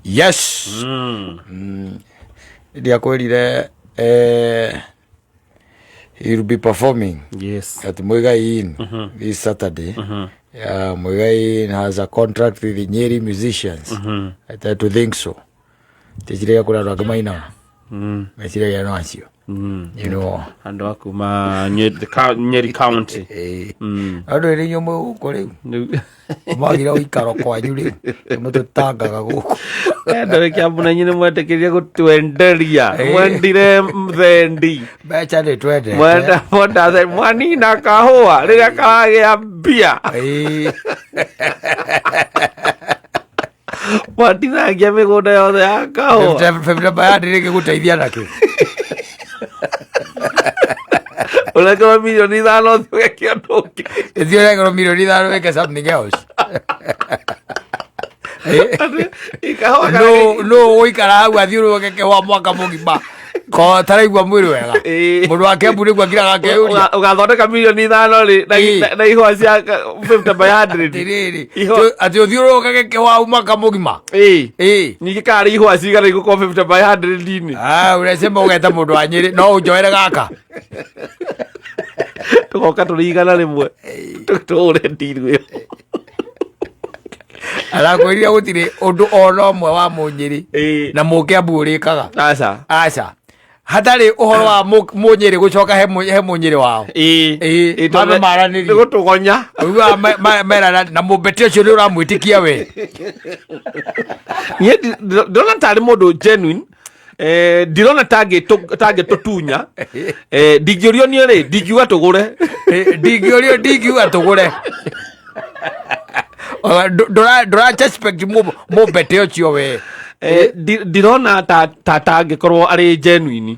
Yes. Ndiakwĩrire he will be performing at Muigai Inn this Saturday. Yeah, Muigai Inn has a contract with the Nyeri musicians. I try to think so. Tĩciragia kũrĩ andũ angĩ mainaga. Meciragia no acio. Andũ a kuma Nyeri County. Andũ ĩrĩ inyuĩ mwĩ gũkũ rĩu. Mwagire ũikaro kwanyu rĩu. Nĩmũtũtangaga gũkũ. Ndore Kĩambu na inyuĩ nĩmwetĩkĩrire gũtwenderia. Mwendire thendi. Mbeca nĩ twendete. Mwenda mwenda mwanina kahũa rĩrĩa karagĩa mbia. Mwatinangia mĩgũnda yothe ya kahũa. Fifty bayandi rĩngĩgũteithia nakĩ? Ũrengerwo mirioni 5 ũthiĩ ũgeke ũndũ ũngĩ. Ithuĩ ũrengerwo mirioni 5 wĩke something else. Kahũa No ũikara hau athiũrũrũke kĩhũa mwaka mũgima ko taraigua mwĩrĩ wega. Mũndũ wa Kĩambu nĩguo akiraga akeyũria. Ũgathondeka mirioni 5 rĩ na ihũa cia 50 by 100. Atĩrĩrĩ, atĩ ũthiũrũrũkage kĩhũa hau mwaka mũgima. Ningĩ karĩ ihũa cigana igũkorwo 50 by 100 inĩ? Ah, ũrecema ũgeta mũndũ wa Nyĩrĩ no ũnjoere gaka. Tũgoka tũrĩ 100 tũhũre ndiru ĩyo. Arakwĩrire gũtirĩ ũndũ ona ũmwe wa Mũnyĩrĩ na Mũkĩambu ũrĩkaga. Aca. Aca. Hatarĩ ũhoro wa Mũnyĩrĩ gũcoka he Mũnyĩrĩ wao. Mambe maranĩrie. Nĩ gũtũgonya. Ũiguaga merana na mũmbete ũcio nĩ ũramwĩtĩkia we. Niĩ ndĩrona tarĩ mũndũ genuine. Ndirona tangĩtũtunya. Ndingĩũrio niĩ rĩ, ndingiuga tũgũre. Ndingĩũrio ndingiuga tũgũre. Ndũra suspect mũmbete ũcio we. Ndirona ta tangĩkorwo arĩ genuine.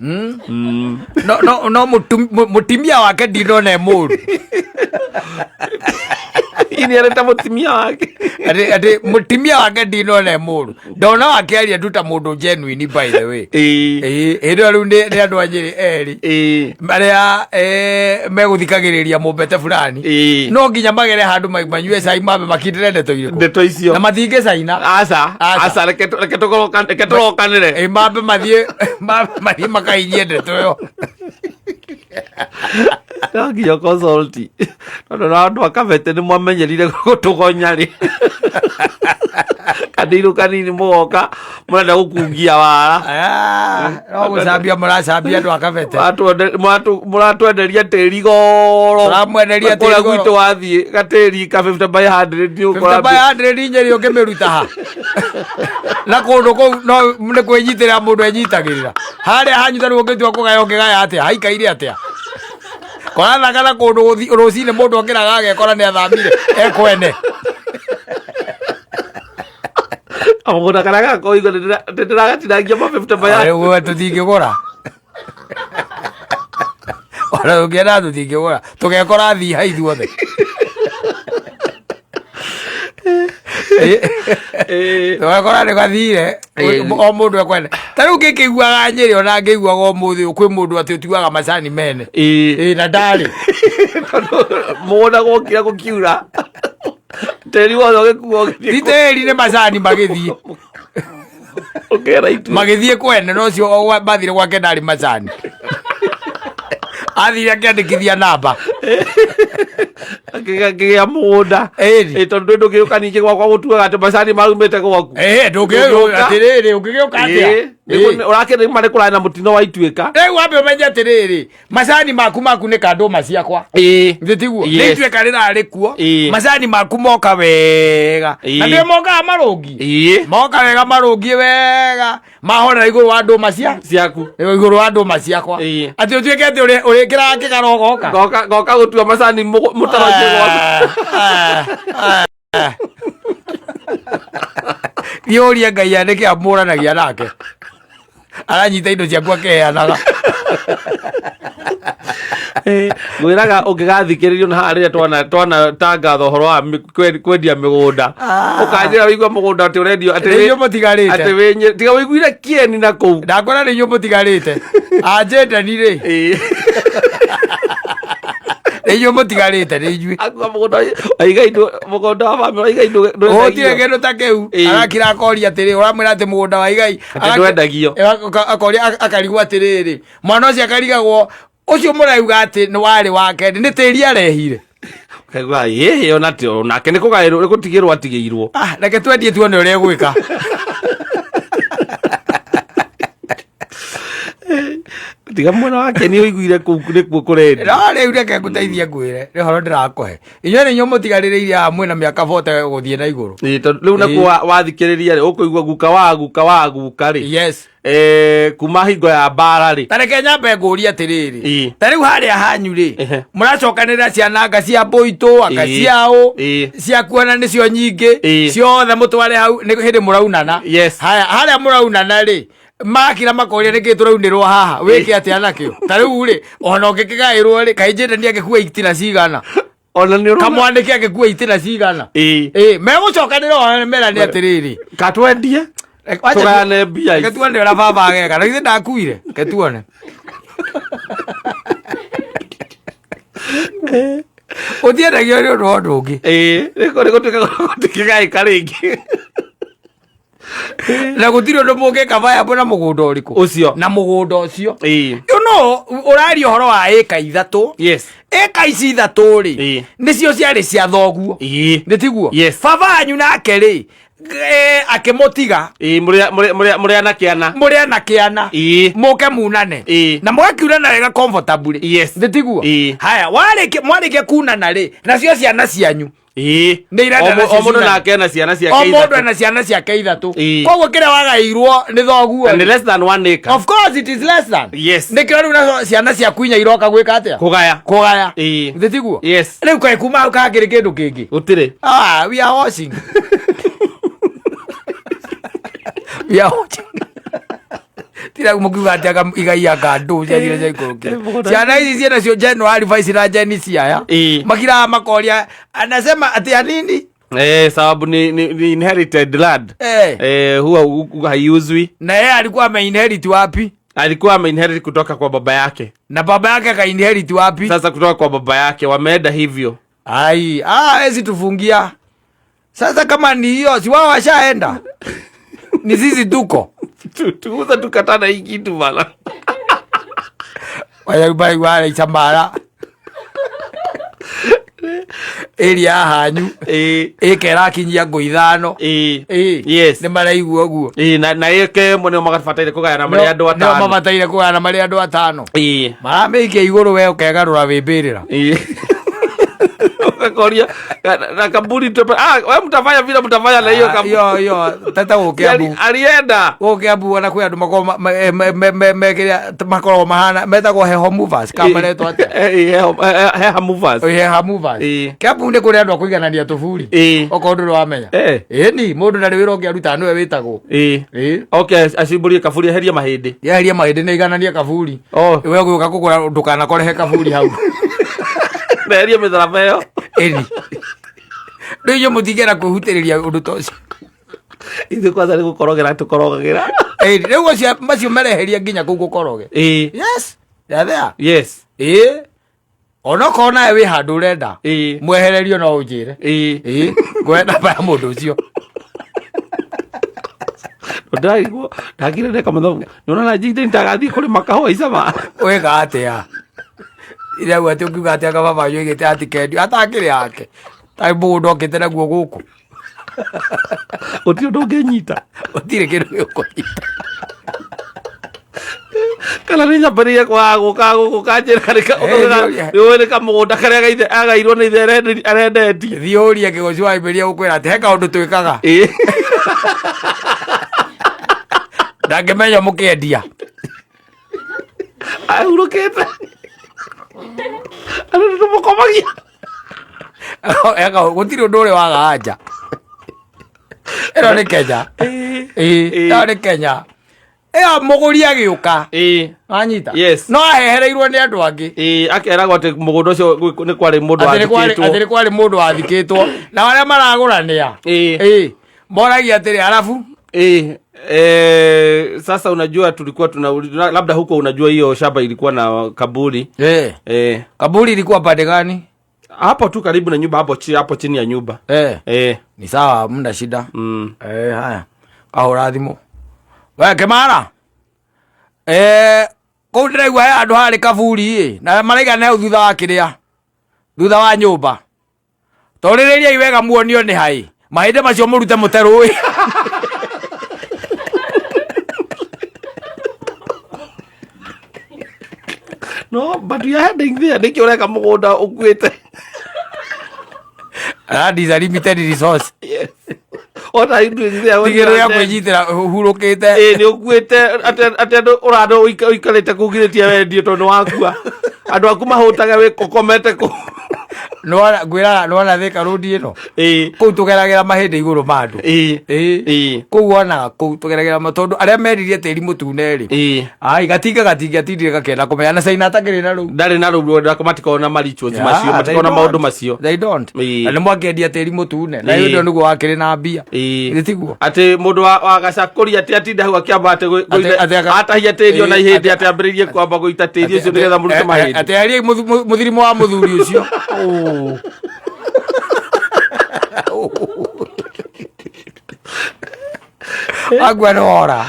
No, no, no mũtumia wake ndinona e mũru. Ini arĩ ta mũtumia wake. Atĩ mũtumia wake ndinona e mũru. Ndona wakĩaria tu ta mũndũ genuine by the way. Hĩndĩ ĩyo rĩu nĩ andũ a Nyĩrĩ erĩ. Arĩa megũthikagĩrĩria mũmbete fulani. No nginya magere handũ manyue cai mambe makindĩre ndeto irĩkũ. Ndeto icio. Na matingĩcaina. Aca. Aca. Aca, reke tũrokanĩre. Mambe mathiĩ, mambe mathiĩ makahinyie ndeto ĩyo. No nginya consult. Tondũ na andũ a Kabete nĩ mwamenyerire gũtũgonya rĩ. Kandirũ kanini mũgoka mũrenda gũkungia wara. Ah, no gũcambia mũracambia andũ a Kabete. Mũratwenderia tĩri goro. Tũramwenderia tĩri Kũrĩa goro. gwitũ wathiĩ gatĩri ka 50 by 100 nĩ ũkora 50 by 100 Nyeri ũngĩmĩruta ha? Na kũndũ kũu no nĩ kwĩnyitĩrĩra mũndũ enyitagĩrĩra. Harĩa hanyu ta rĩu ũngĩtua kũgaya ũngĩgaya atĩa? Haikaire atĩa? Korathaka na kũndũ rũcinĩ mũndũ okĩraga agekora nĩ athamire ekwene. Kamũgũnda karĩa gakorwo igũrũ nĩndĩragatinangia ma 50 by 100. Rĩu tũtingĩgũra. Ona tũngĩenda tũtingĩgũra. Tũgekora thiha ithuothe. Tũgekora nĩ gathire o mũndũ ekwenda. Ta rĩu ngĩkĩiguaga Nyĩrĩ ona ngĩiguaga ũmũthĩ ũyũ kwĩ mũndũ atĩ ũtuaga macani mene. Na ndarĩ. Tondũ mũgũnda gwokire gũkiura. Tĩri wothe ũgĩkuo ũgĩthiĩ Ti tĩri nĩ macani magĩthiĩ. Ũkera itu. Magĩthiĩ kwene no ũcio mathire gwake ndarĩ macani. Athire akĩandĩkithia namba. Akĩgĩa mũgũnda. Tondũ ndũngĩũka ningĩ gwakwa gũtuaga atĩ macani marumĩte gwaku. Ndũngĩũka atĩrĩrĩ, ũngĩgĩũka atĩa? Ũrakĩrĩ marĩ kũraya na mũtino wa Ituĩka. Rĩu wambe ũmenye atĩrĩrĩ, macani maku maku nĩ kandũma ciakwa. Githĩ tiguo? Nĩ Ituĩka rĩrarĩ kuo. Macani maku moka wega. Na nĩ mokaga marũngi. Moka wega marũngiĩ wega. Mahorera igũrũ wa ndũma cia ciaku. Igũrũ wa ndũma ciakwa. Atĩ ũtuĩke atĩ ũrĩkĩraga kĩgaro ũgoka. Ngoka gũtua macani mũtaro-inĩ gwaku. Thiĩ ũrie Ngai nĩkĩ amũranagia nake. Aranyita indo ciaku akeanaga. Ngwĩraga ũngĩgathikĩrĩrio na haha rĩrĩa twana tangatha ũhoro wa kwendia mĩgũnda. Ũkanjĩra wĩigua mũgũnda atĩ ũrendio atĩ Nĩ inyuĩ mũtigarĩte. Atĩ wĩ tiga wĩiguire kĩeni na kũu. Ndakwĩra nĩ inyuĩ mũtigarĩte. Anjendani rĩ. Nĩ inyuĩ mũtigarĩte, nĩ inyuĩ. Akua mũgũnda wa igai mũgũnda wa bamĩrĩ wa igai Gũtirĩ ndwendagio. kĩndũ ta kĩu. Ĩĩ. Arakira akoria atĩrĩ, ũramwĩra atĩ mũgũnda wa igai Atĩ ndwendagio. Akoria akarigwo atĩrĩrĩ, mwana ũcio akarigagwo ũcio mũrauga atĩ nĩ warĩ wake nĩ tĩri arehire. Kaigua ĩhĩ ona ti nake nĩ kũgaĩrwo nĩ gũtigĩrwo atigĩirwo. Ah, reke twendie tuone ũrĩa egwĩka. Tiga mwena wake nĩ ũiguire kũu nĩkuo kũrendio. No rĩu reke ngũteithie ngwĩre, nĩ ũhoro ndĩrakũhe. Inyuĩ nĩ inyuĩ mũtigarĩrĩire haha mwĩna mĩaka 40 gũthiĩ na igũrũ. Ĩĩ, tondũ rĩu nakuo wathikĩrĩria rĩ ũkũigua guka wa guka wa guka rĩ Yes. Kuma hingo ya mbara rĩ. Ta reke nyambe ngũrie atĩrĩrĩ. Ta rĩu harĩa hanyu rĩ, mũracokanĩrĩra ciana anga cia mbũitũ, anga ciaũ, cia kuona nĩcio nyingĩ, ciothe mũtware hau nĩ hĩndĩ mũraunana. Haya, harĩa mũraunana rĩ, makira makoria nĩkĩ tũraunĩrwo haha, wĩke atĩa nakĩo? Ta rĩu rĩ, ona ũngĩkĩgaĩrwo rĩ, kaĩ Jaden angĩkua itina cigana? Ona nĩ ũrona. Kamwanĩke angĩkua itina cigana? Ĩĩ, megũcokanĩra o merane atĩrĩrĩ. Katwendie. Tũgayane mbia Reke ici. tuone ũrĩa baba ageka. Na githĩ ndakuire? Reke tuone. Ũtiendagio nĩ ũndũ wa ũndũ ũngĩ. Ĩĩ, nĩ gũtuĩka gũtikĩgaĩka rĩngĩ. Na gũtirĩ ũndũ mũngĩka viable na mũgũnda ũrĩkũ? Ũcio. Na mũgũnda ũcio. Ĩĩ. You know, ũraria ũhoro wa ĩka 3. Ĩka ici 3 rĩ, nĩcio ciarĩ cia thoguo. Nĩ tiguo? Yes. Baba wanyu nake rĩ, akĩmũtiga. Ĩĩ, mũrĩ anake ana. Mũrĩ anake ana. Ĩĩ. Mũke munane. Ĩĩ. Na mũgakiunana wega comfortably. Yes. Nĩ tiguo? Ĩĩ. Haya, mwarĩkia kunana rĩ, nacio ciana cianyu. Ĩĩ. Nĩ irenda nacio O mũndũ ciunane. nake ena ciana ciake O mũndũ ithatũ. ena ciana ciake 3. Ĩĩ. Koguo kĩrĩa wagaĩirwo nĩ thoguo Na nĩ rĩ. less than 1 acre. Of course it is less than. Yes. Nĩkĩo rĩu nacio ciana ciaku inya iroka gwĩka atĩa? Kũgaya. Kũgaya. Ĩĩ. Nĩ tiguo? Yes. Rĩu kaĩ kuma hau kakĩrĩ kĩndũ kĩngĩ? Gũtirĩ. Ah, we are watching. We are watching. Tira mũkiuga atĩ anga igai anga ndũ ciathire ciaikũrũkire. Mũgũnda. Ciana ici ciĩna cio Gen Alpha ici na Gen C aya. Ĩĩ. Makiraga makoria anasema atĩ ya nini? Sababu ni inherited land. Huwa haiuzwi. Na yeye alikuwa ameinherit wapi? Alikuwa ameinherit kutoka kwa baba yake. Na baba yake akainherit wapi? Sasa kutoka kwa baba yake wameenda hivyo. Ai, hawezi tufungia. Sasa kama ni hiyo, si wao washaenda. Ni sisi tuko. Tuuza tukatana hii kitu bana. Wale wale chambara. Area hanyu. Ĩka ĩrakinyia ngũ 5. Yes. Nĩ maraigua ũguo. Na ĩka ĩmwe nĩo magabataire kũgayana marĩ andũ Nĩo atano. mabataire kũgayana marĩ andũ atano. Maramĩikia igũrũ we ũkegarũra wĩ mbĩrĩra. Ukakoria na kaburi tupe. We mtafanya vile mtafanya na hiyo kaburi. Hiyo, hiyo, tata gũkĩa mbu. Alienda. Gũkĩa mbu ona kwĩ andũ makoragwo mekĩrĩa, makoragwo mahana, metagwo heho movers, kana maretwo atĩa? Heha movers. Oi, heha movers. Kĩambu nĩ kũrĩ andũ a kũiganania tũburi. Okorwo ndũrĩ wamenya. Ĩni, mũndũ ndarĩ wĩra ũngĩ arutaga nĩwe wĩtagwo. Okay, acimbũrie kaburi, eherie mahĩndĩ. Eherie mahĩndĩ na igananie kaburi. Oh. We ũgĩũka kũgũra ndũkanakorehe kaburi hau. Eherie mĩtharaba ĩyo. Ĩni. Rĩu inyuĩ mũtingĩenda kwĩhutĩrĩria ũndũ ta ũcio. Ithuĩ kwanza nĩ gũkorogera tũkorogagĩra. Ĩni, rĩu ũcio macio mareheria nginya kũu gũkoroge. Yes. They are there. Yes. Onokorwo nawe wĩ handũ ũrenda. Mwehererio no ũnjĩre. Ngũhe namba ya mũndũ ũcio. Ndagwo, ndagire ndeka mathabu. Nĩũrona na njĩte nitagathiĩ kũrĩma kahũa icama. Wĩka atĩa? Ira atĩ ũkiuga atĩ anga baba yoigĩte atikendio, atakĩrĩ yake. Ta mũgũnda okĩte naguo gũkũ. Gũtirĩ ũndũ ũngĩnyita. Gũtirĩ kĩndũ gĩkũnyita. Kana nĩ nyambĩrĩrie kwaga gũka gũkũ kanjĩra nĩ ũĩ nĩ kamũgũnda karĩa agairwo nĩ ithe arendetie. Thiĩ ũrie kĩgoci wa Iberia gũkwĩra atĩ he kaũndũ twĩkaga. Ndangĩmenya mũkĩendia. Ahurũkĩte. Andũ nĩ tũmũkomagia. Eka, gũtirĩ ũndũ ũrĩ waga anja. Ĩno nĩ Kenya. Ĩno nĩ Kenya. Ĩyo mũgũri agĩũka. Wanyita? Yes. No ahehereirwo nĩ andũ angĩ. Akeragwo atĩ mũgũnda ũcio nĩ kwarĩ mũndũ Atĩ nĩ wathikĩtwo. atĩ nĩ kwarĩ mũndũ wathikĩtwo. Na arĩa maragũra nĩ a? Moragia atĩrĩ, arabu? Sasa unajua tulikuwa tuna labda huko, unajua hiyo shamba ilikuwa na kaburi. Kaburi ilikuwa pande gani? Hapo tu karibu na nyumba, hapo chini ya nyumba. Ni sawa, mna shida. Haya, kahũra thimũ we Kĩmara. Kũu ndĩraigua he handũ harĩ kaburi ĩ, na maraiga nĩ hau thutha wa kĩrĩa, thutha wa nyũmba. Torĩrĩriai wega muonio nĩ haĩ mahĩndĩ macio mũrute mũte rũĩ. No, but we are heading there. Nĩkĩ ũreka mũgũnda ũkuĩte? Land is a limited resource. Yes. What are you doing there when you Tigĩrĩra are dead? kwĩnyitĩra hurũkĩte. Ĩ, nĩ ũkuĩte atĩ andũ ũrandũ ũikarĩte kũgirĩtie wendio tondũ nĩ wakua, andũ aku mahũtage wĩ ũkomete kũ. Nĩwona ngwĩraga, nĩwona Thika Road ĩno, kũu tũgeragĩra mahĩndĩ igũrũ ma andũ. Kũu wonaga kũu tũgeragĩra tondũ arĩa mendirie tĩri mũtune rĩ, ai, gatinga gatingĩatindire gakĩenda kũmenya na caina atakĩrĩ na rũu. Ndarĩ na rũu, matikoragwo na ma-rituals macio, matikoragwo na maũndũ macio. They don't. Na nĩ mwakĩendia tĩri mũtune na ũndũ nĩguo wakĩrĩ na mbia. Githĩ tiguo? Atĩ mũndũ wa gacakũri atĩ atinda hau akĩamba atĩ atahia tĩri ona ihĩndĩ, atĩ ambĩrĩrie kwamba gũita tĩri ũcio nĩgetha mũrute mahĩndĩ. Atĩ arie mũthirimo wa mũthuri ũcio. Agua nĩ wora.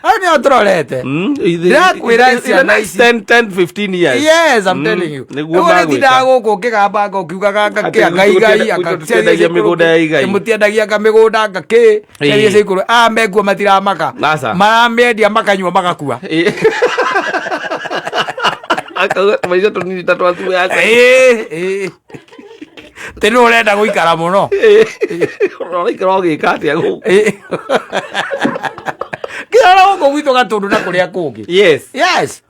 Hau nĩho tũrorete. Ndĩrakwĩra In the ciana next ici. 10 10 15 years. Yes, I'm telling you. Nĩguo Rĩu magwĩka. ũrĩtindaga gũkũ ũkĩgambanga ũkiugaga anga Atĩ kĩ anga igai gwitũ tũtiendagia mĩgũnda ya igai. Mũtiendagia anga mĩgũnda anga kĩ. Ciathiĩ cia ikũrũ aya mekuo matiramaka. Aca. Maramĩendia makanyua magakua. Akauga maica tũnini ta twa thimũ ya Ĩĩ. Tĩ nĩ ũrenda gũikara mũno. Ũraikara ũgĩka atĩa gũkũ? Kĩrora gũkũ gwitũ Gatũndũ na kũrĩa kũngĩ. Yes,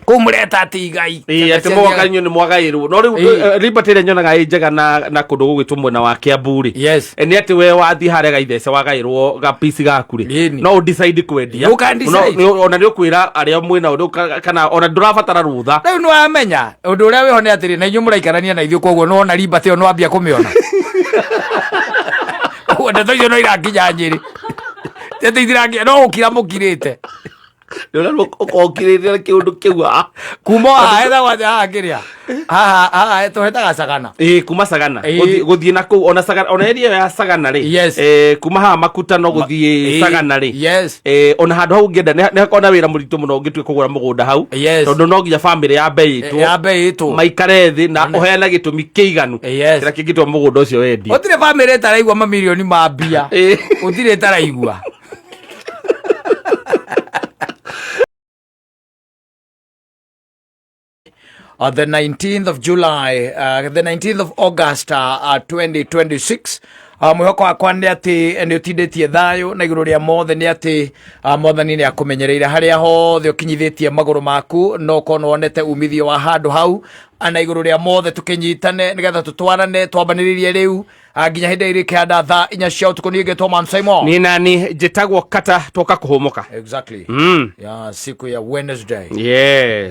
kũu mũreta atĩ igai. Ĩĩ, atĩ mũgoka inyuĩ nĩ mwagaĩrwo, no rĩu Liberty ĩrĩa nyonaga ĩ njega na kũndũ gũgwĩtwo mwena wa Kiambu rĩ, nĩ atĩ we wathiĩ harĩa gaithece wagaĩrwo gapici gaku rĩ, no ũdecide kwendia. You can decide. Ona nĩ ũkwĩra arĩa mwĩnao rĩu kana ona ndũrabatara rũtha. Rĩu nĩ wamenya ũndũ ũrĩa wĩho nĩ atĩrĩ, na inyuĩ mũraikarania na ithuĩ, koguo nĩwona Liberty ĩyo nĩwambia kũmĩona. Ũguo ndeto icio no irakinya Nyĩrĩ, ndeto itirakinya, no gũkira mũkirĩte. Nĩ ũrĩa ũkokirĩte kĩũndũ kĩu, ah. Kuma haha hetagwo atĩa haha kĩrĩa haha haha tũhetaga Sagana? Ĩĩ, kuma Sagana. Gũthiĩ na kũu ona Sagana, ona area ya Sagana rĩ, kuma haha Makutano gũthiĩ Sagana rĩ, ona handũ hau ũngĩenda nĩ hakoragwo na wĩra mũritũ mũno ũngĩtua kũgũra mũgũnda hau, tondũ no nginya bamĩrĩ yambe ĩtwo, yambe ĩtwo, maikare thĩ na ũheane gĩtũmi kĩiganu kĩrĩa kĩngĩtũma mũgũnda ũcio wendio. Gũtirĩ bamĩrĩ ĩtaraigua mamirioni ma mbia. Gũtirĩ ĩtaraigua. On the 19th of July, the 19th of August, 2026. Mwĩhoko wakwa nĩ atĩ nĩ ũtindĩtie thayũ, na igũrũ rĩa mothe nĩ atĩ mwathani nĩ akũmenyereire harĩa hothe ũkinyithĩtie magũrũ maku, no ũkorwo nĩ wonete umithio wa handũ hau. Na igũrũ rĩa mothe tũkĩnyitane nĩgetha tũtwarane twambanĩrĩrie rĩu nginya hĩndĩ ĩrĩa ĩkĩhanda thaa 4 cia ũtukũ. Niĩ ngĩtwo Man Simon. Niĩ nani njĩtagwo Kata, twoka kũhũmũka. Exactly. Ya siku ya Wednesday.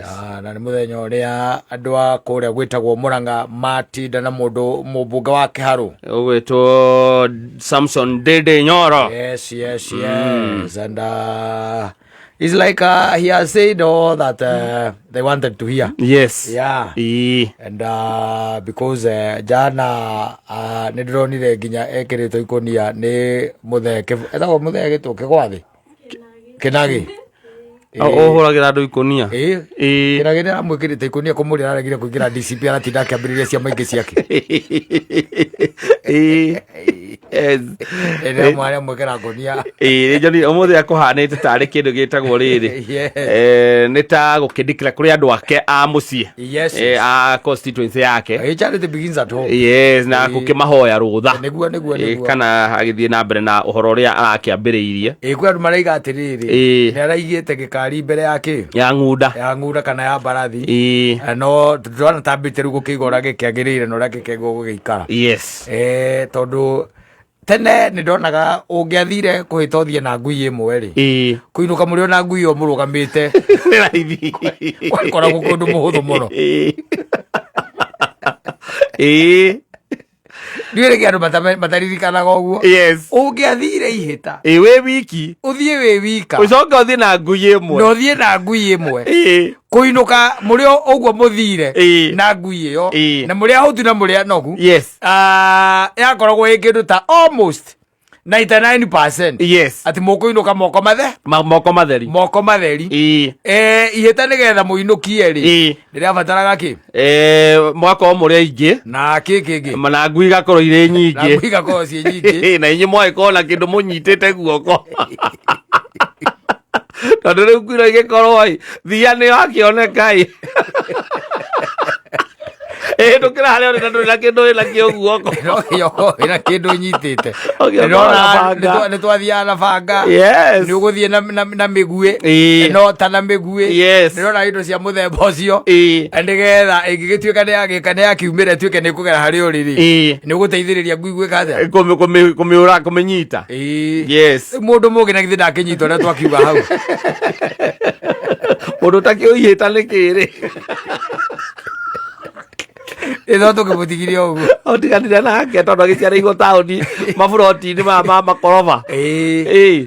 Ah, na nĩ mũthenya ũrĩa andũ a kũrĩa gwĩtagwo Mũrang'a matinda na mũndũ mũmbunge wa Kĩharũ Ũgwĩtwo Samson Dede Nyoro. Yes, and it's like he has said all that they wanted to hear. And because jana nĩ ndĩronire nginya ekĩrĩtwo ikũnia nĩ mũthee etagwo mũthee gĩtũ kĩgwathĩ Kĩnagĩ. Ũhũragĩra andũ ikũnia. Ĩĩ. Kĩnagĩ nĩ aramwĩkĩrĩte ikũnia kũmũrĩa araregire kũingĩra DCP, aratinda akĩambĩrĩria ciama ingĩ ciake. Yes. Ĩrĩa mwarĩa mwĩkĩra ngũnia. Ĩĩ, nĩ njonire ũmũthĩ akũhanĩte tarĩ kĩndũ gĩtagwo rĩrĩ, nĩ ta gũkĩndikĩra kũrĩ andũ ake a mũciĩ, a constituency yake. Charity begins at home. Yes, na gũkĩmahoya rũtha. Nĩguo. Kana agĩthiĩ na mbere na ũhoro ũrĩa arakĩambĩrĩirie. Ĩĩ, kwĩ andũ maraiga atĩrĩrĩ, nĩ araigĩte gĩkari mbere ya kĩ ya ng'unda. Ya ng'unda kana ya mbarathi. No ndĩrona tambĩte rĩu gũkĩiga ũrĩa gĩkĩagĩrĩire na ũrĩa gĩkĩagĩrĩirwo gũgĩikara. Tondũ tene nĩ ndonaga ũngĩathire kũhĩta ũthiĩ na ngui ĩmwe rĩ, kũinũka mũrĩ ona ngui ĩyo mũrũgamĩte Nĩ raithi. Gwakoragwo kũndũ mũhũthũ mũno. Ĩĩ. Ndiũĩ nĩkĩ andũ mataririkanaga ũguo. Yes. Ũngĩathire ihĩta. Ĩ wĩ wiki. Ũthiĩ wĩ wika. Ũcoke ũthiĩ na ngui ĩmwe. Na ũthiĩ na ngui ĩmwe. Ĩ. Kũinũka mũrĩ ũguo mũthire. Ĩ. Na ngui ĩyo. Ĩ. Na mũrĩ ahũtu na mũrĩ anogu. Yes. Ah, yakoragwo ĩ kĩndũ ta almost 99%. Yes. Atĩ mũkũinũka moko mathe. Moko matheri. Moko matheri. Ĩ. Eh, ihĩta nĩgetha mũinũkie rĩ. Ĩ. Rĩrabataraga kĩ? Eh, mũgakorwo mũrĩ aingĩ. Na kĩ kĩngĩ? Na ngui igakorwo irĩ Na nyingĩ. ngui igakorwo ciĩ nyingĩ. Na inyuĩ mwagĩkorwo na kĩndũ mũnyitĩte guoko. Tondũ rĩu ngui no igĩkorwo ĩ, thia nĩyo akĩoneka ĩ. Ĩhĩtũkĩra harĩa ũrĩ na ndũrĩ na kĩndũ wĩ nakĩo guoko. No kĩoko wĩna kĩndũ nyitĩte. Ũgĩkorwo Ndĩrona na banga. nĩ twathiaga na banga. Yes. Nĩ ũgũthiĩ na mĩguĩ. Ĩĩ. No ta na mĩguĩ. Yes. Ndĩrona indo cia mũthemba ũcio. Ĩĩ. Nĩgetha ĩngĩgĩtuĩka nĩ yagĩka nĩ yakiumĩra ĩtuĩke nĩ ĩkũgera harĩa ũrĩ rĩ. Ĩĩ. Nĩ ũgũteithĩrĩria ngui gwĩka atĩa? Kũmĩũra kũmĩnyita. Ĩĩ. Yes. Rĩu mũndũ mũgĩ na githĩ ndakĩnyita ũrĩa twakiuga hau. Mũndũ ũtakĩũihĩta nĩ kĩrĩ. Ĩno tũkĩmũtigirie ũguo. Ũtiganire nake tondũ agĩciarĩirwo taũni maburoti-inĩ maya ma makoroba. Ĩĩ. Ĩĩ.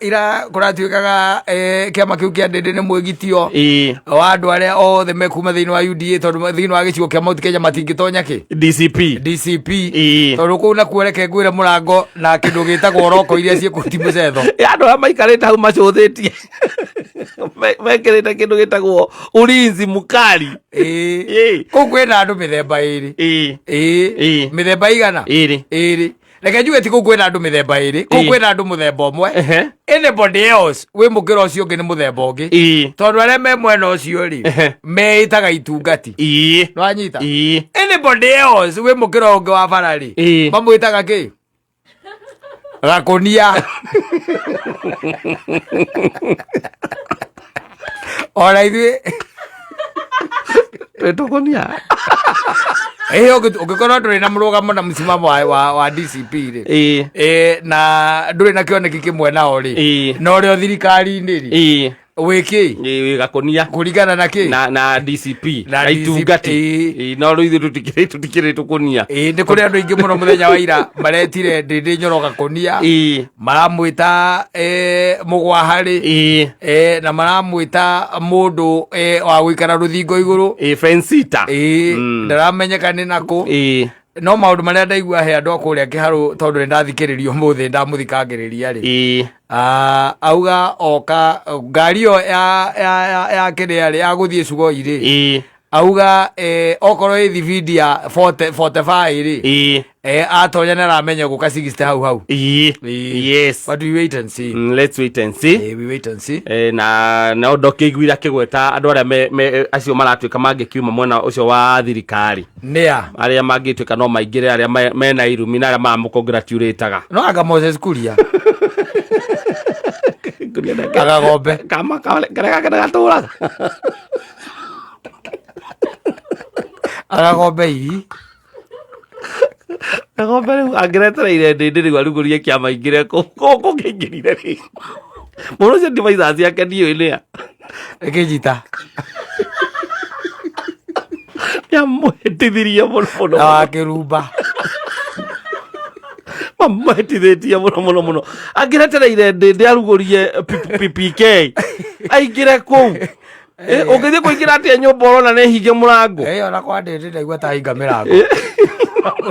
Ira kũratuĩkaga kĩama kĩu kĩa Ndĩndĩ nĩ mwĩgitio Ĩĩ. wa andũ arĩa othe mekuma thĩinĩ wa UDA tondũ thĩinĩ wa gĩcigo kĩa Mount Kenya matingĩtonya kĩ DCP. DCP. Ĩĩ. Tondũ kũu nakuo reke ngwĩre mũrango na kĩndũ gĩtagwo roko iria ciĩ ti mũcetho. Ĩ, andũ arĩa maikarĩte hau macũthĩtie mekĩrĩte kĩndũ gĩtagwo ulinzi mkali. Ĩĩ. Ĩĩ. Kũu kwĩna andũ mĩthemba ĩrĩ. Ĩĩ. Ĩĩ. Ĩĩ. Mĩthemba igana? Ĩrĩ. Ĩrĩ. Reke njuge ti kũu kwĩna andũ mĩthemba ĩrĩ. Kũu Ĩĩ. kwĩna andũ mũthemba ũmwe. Ehe. Anybody else wĩ mũkĩra ũcio ũngĩ nĩ mũthemba ũngĩ. Ĩĩ. Tondũ arĩa me mwena ũcio rĩ, Ehe. meĩtaga itungati. Ĩĩ. Nĩwanyita? Ĩĩ. Anybody else wĩ mũkĩra ũngĩ wa bara rĩ, Ĩĩ. mamwĩtaga kĩ? Gakũnia. Ona ithuĩ Twĩtũkũnia. ĩ ũngĩkorwo ndũrĩ na mũrũgamo na mũsimamo wa DCP rĩ, Ĩĩ. ĩ, na ndũrĩ na kĩoneki kĩmwe nao rĩ, Ĩĩ. na ũrĩ o thirikari-inĩ rĩ, Ĩĩ. wĩkĩ Ĩĩ, gakũnia. Kũringana na kĩ? Na DCP. Na Na DCP, itungati. ĩĩ. Ĩĩ, no rĩu ithuĩ tũtikĩrĩ tũkũnia. Ĩĩ, nĩ kũrĩ andũ aingĩ mũno mũthenya wa ira maretire Ndĩndĩ Nyoro gakũnia. Ĩĩ. Maramwĩta mũgwaharĩ. Ĩĩ. Na maramwĩta mũndũ wa gũikara rũthingo igũrũ. Ĩĩ, fence-sitter. Ĩĩ, ndaramenyeka nĩ nakũ. Ĩĩ. No maũndũ marĩa ndaigua he andũ a kũrĩa kĩharũ tondũ nĩ ndathikĩrĩria ũmũthĩ ndamũthikangĩrĩria rĩ. Ĩĩ. Auga oka ngari ĩyo ya kĩrĩa rĩ ya gũthiĩ Sugoi rĩ. Ĩĩ. Auga okorwo ĩ thibindi ya 45 rĩ. Ĩĩ. Atonya nĩ aramenya gũka 60 hau hau. Ĩĩ. Ĩĩ. Yes. But we wait and see. Let's wait and see. We wait and see. Na ndokĩiguire akĩgweta andũ arĩa acio maratuĩka mangĩkiuma mwena ũcio wa thirikari. Nĩa? Arĩa mangĩtuĩka no maingĩre arĩa mena irumi na arĩa maramũcongratulataga. No anga Moses Kuria. Kuria nake. Agagombe. Kama karĩa gake gatũraga. Agagombe ii. Gagombe rĩu angĩretereire ndĩndĩ rĩu arugũrie kĩama aingĩre kũ kũngĩingĩrire rĩ. Mũndũ ũcio ndivaica ciake ndiũĩ nĩa. Ĩkĩnjita. Nĩamũhĩtithirie mũno mũno. Na wakĩrumba. Mamũhĩtithĩtie mũno mũno mũno. Angĩretereire ndĩndĩ arugũrie PPK aingĩre kũu. Ũngĩthiĩ kũingĩra atĩa nyũmba ũrona nĩ hinge mũrango? Ona kwa ndĩndĩ ndaigua ta hinga mĩrango.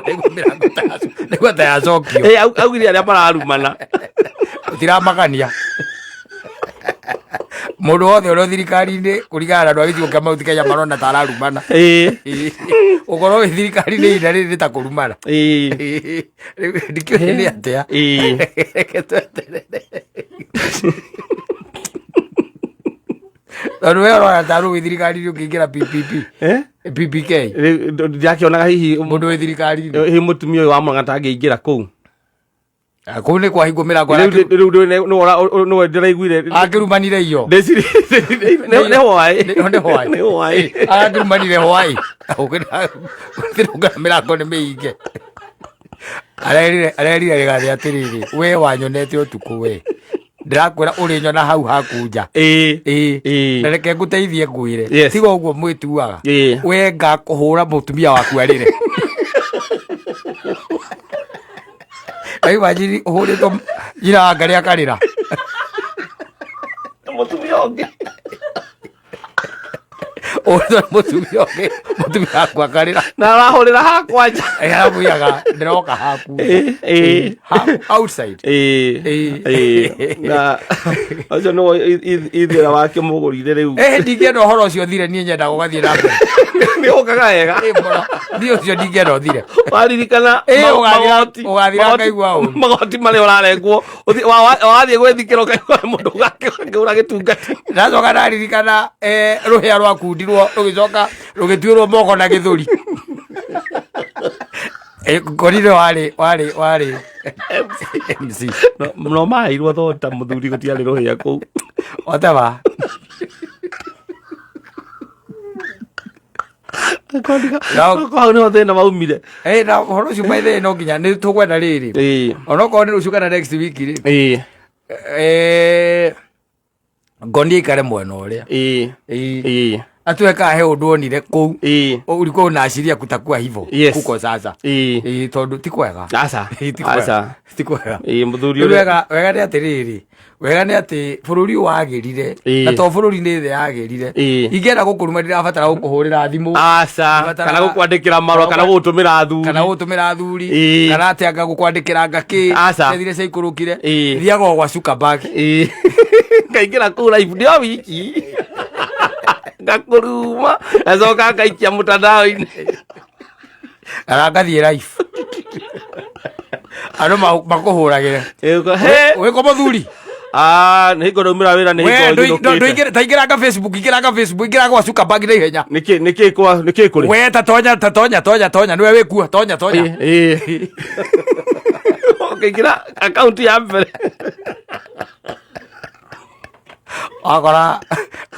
Ndaigua mĩrango ta ndaigua ta yacokio. Augire arĩa mararumana. Tiramakania. Mũndũ wothe ũrĩa thirikari-inĩ kũringana na andũ a gĩcigo kĩa Mount Kenya marona ta ararumana. Ũkorwo wĩ thirikari-inĩ ihinda rĩrĩ nĩ ta kũrumana. Rĩu ndikĩũĩ nĩ atĩa. Reke tweterere. Tondũ we ũrona ta rĩu wĩ thirikari-inĩ ũkĩingĩra PPP. PPK. Rĩu ndakĩonaga hihi Mũndũ wĩ thirikari-inĩ. Hihi mũtumia ũyũ wa Murang'a tangĩingĩra kũu. Kũu nĩ kwahingwo mĩrango. Rĩu nĩwe ndĩraiguire. Akĩrumanire iyo. Nĩ hwaĩ. Nĩ hwaĩ. Nĩ hwaĩ. Akĩrumanire hwaĩ. Ũkĩrũnga mĩrango nĩ mĩhinge. Arerire Rigathĩ atĩrĩrĩ, we wanyonete ũtukũ we. Ndĩrakwĩra ũrĩnyona hau haku nja. Ĩĩ. Na reke ngũteithie ngwĩre. Yes. Tiga ũguo mwĩtuaga. Ĩĩ. We ngakũhũra mũtumia waku arĩre. Imagine ũhũrĩtwo nyina wa Ngarĩ akarĩra. Mũtumia ũngĩ. Ũhũrĩtwo nĩ mũtumia ũngĩ, mũtumia waku akarĩra. Na arahũrĩra hakwa nja. Aramuigaga ndĩroka haku. Haku outside. Ĩĩ. Na ũcio nĩwe ithĩra wake mũgũrire rĩu. Ndingĩenda ũhoro ũcio ũthire, niĩ nyendaga ũgathiĩ na mbere. Nĩ ũkaga wega. Mũno. Niĩ ũcio ndingĩenda ũthire. Waririkana Ũgathira- ũgathira ngaigua ũru. Magoti marĩa ũrarengwo wathiĩ gwĩthikĩra ũkaigua mũndũ ũgakĩgũra gĩtungati. Ndacoka ndaririkana rũhĩa rwakundirwo rũgĩcoka rũgĩtuĩrwo moko na gĩthũri. Ngorire warĩ MC. No maheirwo thota mũthuri gũtiarĩ rũhĩa kũu. Whatever. Hau nĩho thĩna waumire. Na ũhoro ũcio by the way no nginya nĩ tũkwenda rĩrĩ. Onokorwo nĩ rũciũ kana next week rĩ. Ngoni aikare mwena ũrĩa. Atue kana he ũndũ onire kũu. Ulikuwa unaashiria kutakuwa hivyo. Kuko sasa. Tondũ ti kwega. Aca. Ti kwega. Aca. Ti kwega. Mũthuri Rĩu ũrĩa. Wega nĩ atĩrĩrĩ, wega nĩ atĩ bũrũri ũyũ wagĩrire, na to bũrũri nĩ thĩ yagĩrire. Ingĩenda gũkũruma ndirabatara gũkũhũrĩra thimũ. Aca. Ndibataraga- Kana gũkwandĩkĩra marũa, kana gũgũtũmĩra athuri. Kana gũtũmĩra athuri. Kana atĩ anga gũkwandĩkĩra anga kĩ. Aca. Ciathire ciaikũrũkire. Thiaga o gwa Zuckerberg. Ngaingĩra kũu live ndĩ o wiki. Ngakũruma. Ngacoka ngaikia mũtandao-inĩ. Kana ngathiĩ live. Andũ makũhũragĩre. He. Wĩkũ mũthuri? Nĩ hingo ndaumĩra wĩra, nĩ We, hingo ndũ- njinũkĩte. taingĩranga Facebook, ingĩranga Facebook, ingĩra gwa Zuckerberg na ihenya. Nĩkĩ kũrĩ? We, ta tonya, ta tonya, tonya, tonya, nĩwe wĩkuo, tonya, tonya. Ũkĩingĩra akaunti ya mbere. Wakora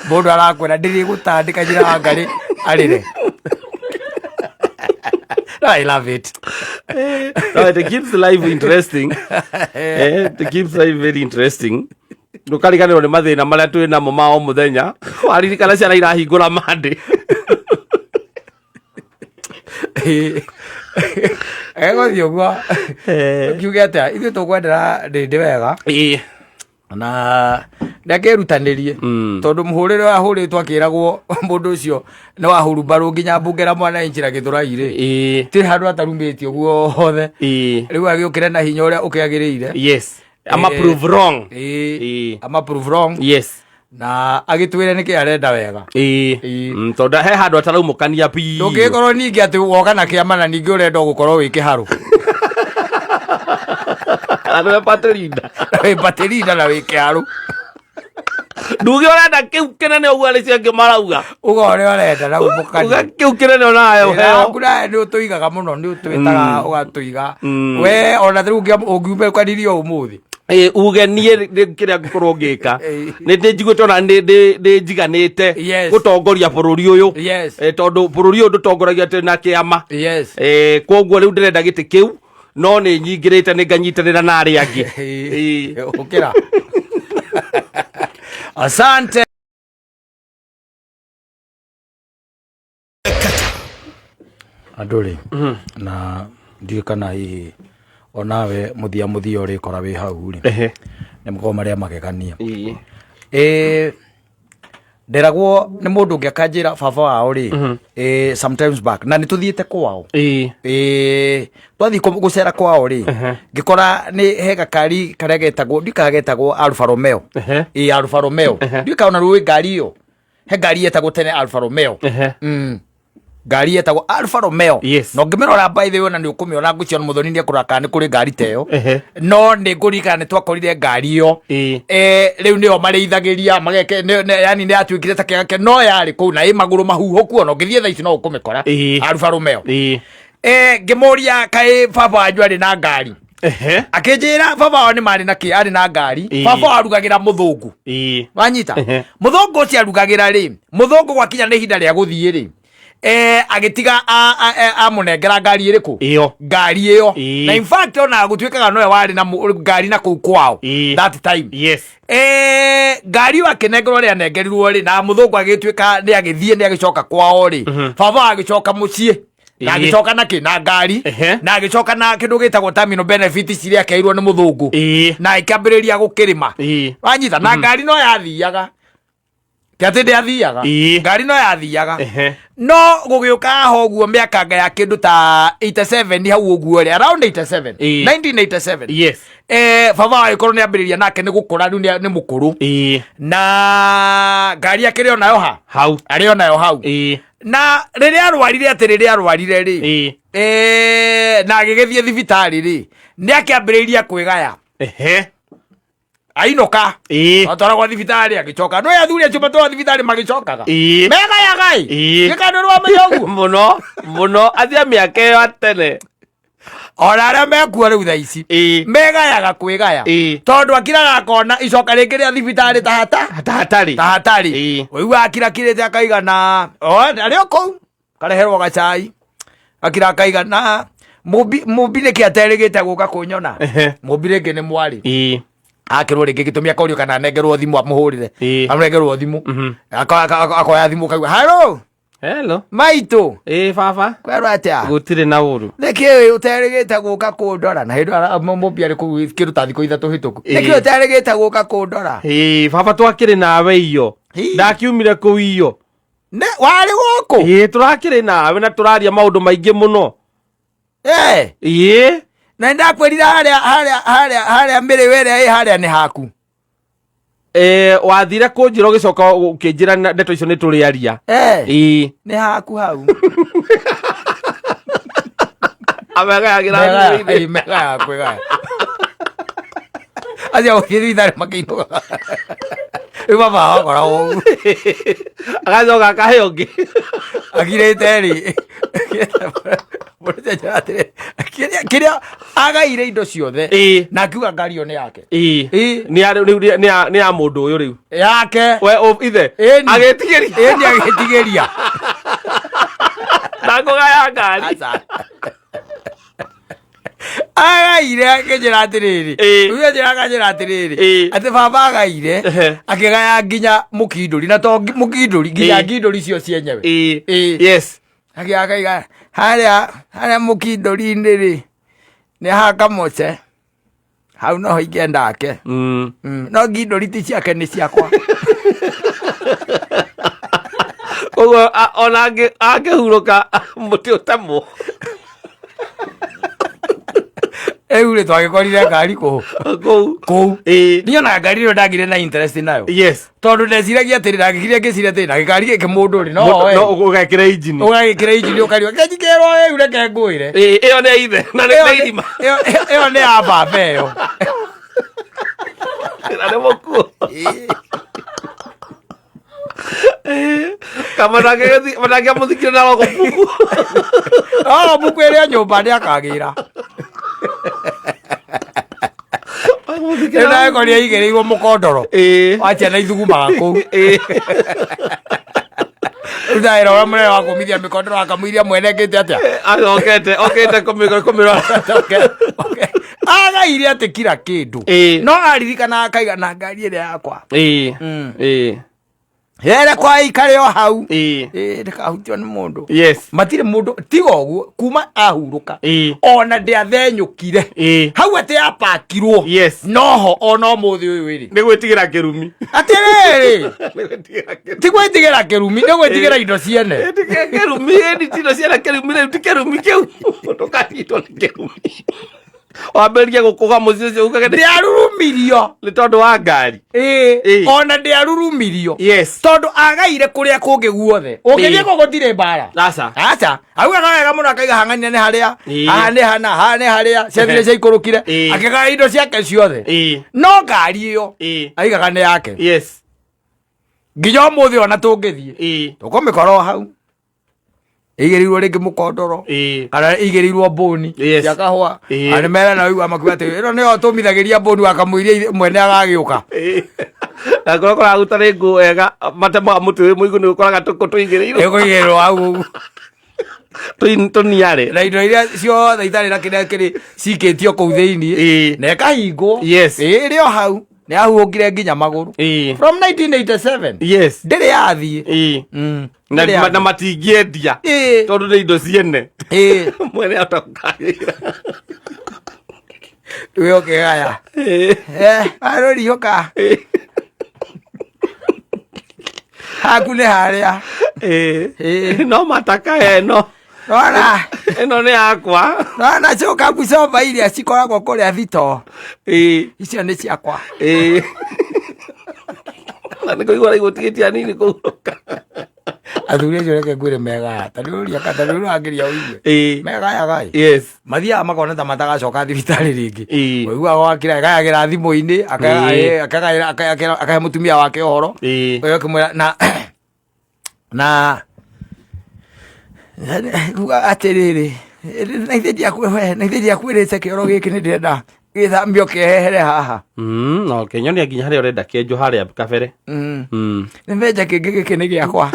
mũndũ arakwĩra ndĩrĩ gũtandĩka njĩra wa Ngarĩ arĩre. I love it. No, it keeps life interesting. It keeps life very interesting. Ndũkariganĩrwo nĩ mathĩna marĩa twĩ namo ma o mũthenya. Waririkana ciana irahingũra mandĩ. Egũthiĩ ũguo. Ngiuge atĩa, ithuĩ tũkwendera ndĩndĩ wega. Na nĩakĩrutanĩrie. Tondũ mũhũrĩre wahũrĩtwo akĩragwo mũndũ ũcio nĩ wahurumbarwo nginya mbunge na mwananchi na Gĩthũrai rĩ. Tirĩ handũ atarumĩtio guothe. Rĩu agĩũkĩre na hinya ũrĩa ũkĩagĩrĩire. Yes. Ama prove wrong. Ama prove wrong. Na agĩtwĩre nĩkĩ arenda wega. Tondũ he handũ ataraumũkania biũ. Ndũngĩgĩkorwo ningĩ atĩ woka na kĩama na ningĩ ũrenda gũkorwo wĩ kĩharũ. Na nĩwe party leader. Wĩ party leader na wĩ kĩharũ. Nduge ũrenda kĩu kĩnene ũguo arĩ cio angĩ marauga. Uga ũrĩa ũrenda na umũkanie. Uga kĩu kĩnene onawe Wĩra ũheo. waku nawe nĩ ũtũigaga mũno, nĩ ũtwĩtaga ũgatũiga. We ona rĩu ũngiumĩkanirio ũmũthĩ. Uge niĩ kĩrĩa ngũkorwo ngĩka. Nĩ ndĩ njiguĩte ona nĩ njiganĩte gũtongoria bũrũri ũyũ. Tondũ bũrũri ũyũ ndũtongoragia atĩ na kĩama. Koguo rĩu ndĩrenda gĩtĩ kĩu, no nĩ nyingĩrĩte nĩ nganyitanĩra na arĩa angĩ. Ũkĩra. Asante. Andũ rĩ, na ndiũĩ kana hihi onawe mũthia mũthia ũrĩkora wĩ hau rĩ, nĩ makoragwo marĩ a magegania. Nderagwo nĩ mũndũ ũngĩ akanjĩra baba wao rĩ, sometimes back, na nĩ tũthiĩte kwao. Twathiĩ gũcera kwao rĩ, ngĩkora nĩ he gakari karĩa getagwo, ndiũĩ kana getagwo Alfa Romeo. Alfa Romeo. Ndiũĩ kana ona rũĩ ngari ĩyo. He ngari yetagwo tene Alfa Romeo. Ngari yetagwo Alfa Romeo. Na ũngĩmĩrora by the way ona nĩ ũkũmĩona, ngwĩciria Mũthoni nĩ ekũrora kana nĩ kũrĩ ngari ta ĩyo. No nĩ ngũririkana nĩ twakorire ngari ĩyo. Rĩu nĩyo marĩithagĩria, mageke, yani nĩ yatuĩkire ta kĩaga kĩa, no yarĩ kũu na ĩ magũrũ mahuhũku, ona ũngĩthiĩ thaa ici no ũkũmĩkora. Alfa Romeo. Ngĩmũria kaĩ baba wanyu arĩ na ngari. Akĩnjĩra baba wao nĩ marĩ na kĩ, arĩ na ngari. Baba wao arugagĩra mũthũngũ. Wanyita? Mũthũngũ ũcio arugagĩra rĩ, mũthũngũ gwakinya nĩ ihinda rĩa gũthiĩ rĩ, agĩtiga amũnengera ngari ĩrĩkũ? Ĩyo. Ngari ĩyo. Na in fact ona gũtuĩkaga nowe warĩ na ngari na kũu kwao. That time. Ngari ĩyo akĩnengerwo rĩ, anengerirwo rĩ, na mũthũngũ agĩtuĩka nĩ agĩthiĩ, nĩ agĩcoka kwao rĩ. Baba agĩcoka mũciĩ. Na agĩcoka na kĩ na ngari. Na agĩcoka na kĩndũ gĩtagwo terminal benefit ciria akeirwo nĩ mũthũngũ. Na ĩkĩambĩrĩria gũkĩrĩma. Wanyita na ngari no yathiaga, ti atĩ ndĩathiaga. Ngari no yathiaga. No gũgĩũka haha ũguo mĩakanga ya kĩndũ ta 87 hau ũguo rĩ, around 87, 1987. Baba wagĩkorwo nĩ ambĩrĩria nake nĩ gũkũra rĩu, nĩ mũkũrũ. Na ngari akĩrĩ onayo ha hau. Arĩ onayo hau. Na rĩrĩa arwarire, atĩ rĩrĩa arwarire rĩ, na agĩgĩthiĩ thibitarĩ rĩ, nĩ akĩambĩrĩirie kwĩgaya. Ainũka, atwaragwo thibitarĩ, agĩcoka no athuri acio matwaragwo thibitarĩ magĩcokaga megayaga ĩ. Gĩkandũ rwamenya ũguo. Mũno mũno, athia mĩaka ĩyo atene. Ona arĩa mekuo rĩu thaa ici megayaga kwĩgaya, tondũ akiraga akona icoka rĩngĩ rĩa thibitarĩ ta hata ta hatarĩ. Ta hatarĩ. Ũigua akirakirĩte akaigana o arĩ o kũu, kareherwo gacai, akira akaigana mũmbi mũmbi nĩkĩ aterĩgĩte gũka kũnyona. Mũmbi rĩngĩ nĩ mwarĩ. Akĩrwo rĩngĩ gĩtũmi akorio kana anengerwo thimũ amũhũrĩre. Anengerwo thimũ. Akoya thimũ kaigua haro. Hello. Maitũ. Baba. Kwerwo atĩa? Gũtirĩ na ũru. Nĩkĩ ũterĩgĩte gũka kũndora na hĩndĩ ĩyo mũmbi arĩ kũu kĩndũ ta thikũ 3 hĩtũku? Nĩkĩ ũterĩgĩte gũka kũndora? Baba, twakĩrĩ nawe iyo. Ndakiumire kũu iyo. Nĩ warĩ gũkũ? Tũrakĩrĩ nawe na tũraria maũndũ maingĩ mũno. Na nĩndakwĩrire harĩa harĩa harĩa harĩa mĩrĩo ĩrĩa ĩ harĩa nĩ haku. Wathire kũnjĩra ũgĩcoka ũkĩnjĩra na ndeto icio nĩ tũrĩaria. Nĩ haku hau. Amegayagĩra Megaya- thimũ-inĩ. Megaya kwĩgaya acio gũthiĩ thibitarĩ makĩinũka rĩu baba wakoragwo ũguo. Agacoka akahe ũngĩ. Akirĩte rĩ kĩrĩa agaire indo ciothe na akiuga ngari ĩyo nĩ yake. Nĩ ya rĩu nĩ ya mũndũ ũyũ rĩu. Yake. We ithe. Ĩni. Agĩtigĩria. Ĩni, agĩtigĩria. Ndakũgaya ngari. Aca. Agaire akĩnjĩra atĩrĩrĩ, rĩu anjĩra akanjĩra atĩrĩrĩ, atĩ baba agaire akĩgaya nginya mũkindũri na to mũkindũri nginya ngindũri cio cienyewe. Akĩgaya akaiga harĩa harĩa mũkindũri-inĩ rĩ nĩ hakamoce hau noho ingĩenda ake. No ngindũri ti ciake, nĩ ciakwa. Koguo ona angĩhurũka mũtĩ ũtemwo. Rĩu rĩ twagĩkorire ngari kũu. Kũu. Kũu. Niĩ ona ngari ĩyo ndagire na interest nayo, tondũ ndeciragia atĩrĩ, ndagĩkire ngĩciria atĩrĩ, na gĩkari gĩkĩ mũndũ rĩ no oe. No ũgekĩra injini. Ũgagĩkĩra injini ũkariwa kĩnjikĩrwo rĩu reke ngwĩre. Ĩyo nĩ ya ithe na nĩ Ĩyo nĩ irima. Ĩyo nĩ ya baba ĩyo. Na nĩ mũkuo. Kama ndangĩamũthikire na rogo buku. Oh, buku ĩrĩa nyũmba nĩ akagĩra. Ĩno ĩkoria igĩrĩirwo mũkondoro wa ciana ithugumaga kũu. Rĩu ndahĩra ũrĩa mũnene wa kũmithia mĩkondoro akamũiria mwene ngĩte atĩa. Okete okete kũmĩrora. Okay. Agaire atĩ kira kĩndũ. No aririkana akaiga na ngari ĩrĩa yakwa. Here kwa ikare o hau. Ndĩkahutio nĩ mũndũ. Matirĩ mũndũ tiga ũguo kuma ahurũka. Ona ndĩathenyũkire. Hau atĩ apakirwo. Noho ona ũmũthĩ ũyũ ĩrĩ. Nĩ gwĩtigĩra kĩrumi. Atĩrĩrĩ. Nĩ gwĩtigĩra kĩrumi. Ti gwĩtigĩra kĩrumi, nĩ gwĩtigĩra indo ciene. Ĩ, ti kĩrumi, ĩ, ti indo ciene kĩrumi rĩu, ti kĩrumi kĩu. Ndũkanyitwo nĩ kĩrumi. Wambĩrĩrie gũkũga mũciĩ ũcio ugage Ndĩarurumirio. Nĩ tondũ wa ngari. Ona ndĩarurumirio. Tondũ agaire kũrĩa kũngĩ guothe. Ũngĩthiĩ kũu gũtirĩ mbara. Aca. Aca. Augaga wega mũno akaiga hang'ania nĩ harĩa. Haha nĩ hana, haha nĩ harĩa. Ciathire ciaikũrũkire. Akĩgaya indo ciake ciothe. No ngari ĩyo aigaga nĩ yake. Nginya ũmũthĩ ona tũngĩthiĩ. Tũkũmĩkora o hau. Ĩigĩrĩirwo rĩngĩ mũkondoro. Kana ĩigĩrĩirwo mbũni cia kahũa. Na nĩ merana ũigua makiuga atĩ ĩno nĩyo tũmithagĩria mbũni wakamũiria mwene agagĩũka. Na korwo kũraruta nĩ nguo wega matemaga mũtĩ wĩ mũigũ nĩ ũkoraga tũkũ tũigĩrĩirwo. Ĩkũigĩrĩrwo hau ũguo. Tũniarĩ. Na indo iria ciothe itarĩ na kĩrĩa kĩrĩ cikĩtio kũu thĩiniĩ. Na ĩkahingwo. Ĩrĩ o hau. Nĩ yahuhũkire nginya magũrũ. From 1987. Ndĩrĩ yathiĩ. Na Ndĩrĩ yathiĩ. Na matingĩendia tondũ nĩ indo ciene. Mwene ahota gũkagĩra. Rĩu ũkĩgaya. Arũriũka. Haku nĩ harĩa. No mataka ĩno. Nona. Ĩno nĩ yakwa. Nona coka bucoba iria cikoragwo kũrĩa thitoo. Icio nĩ ciakwa. Na nĩ kũigua raigua tigĩti anini kũhurũka. Athuri acio reke ngwĩre megaya. Ta rĩu ũria ta rĩu ũrangĩria ũigue. Megayaga ĩ. Mathiaga makona ta matagacoka thibitarĩ rĩngĩ. Ũiguaga wakira agayagĩra thimũ-inĩ, akagaĩra akahe mũtumia wake ũhoro. Ũyũ akĩmwĩra na na kuga atĩrĩrĩ, na ithe ndiakwĩrĩte kĩoro gĩkĩ nĩ ndĩrenda gĩthambio kĩehere haha. No kĩnyonia nginya harĩa ũrenda kĩenjwo harĩa kabere. Nĩ menja kĩngĩ gĩkĩ nĩ gĩakwa.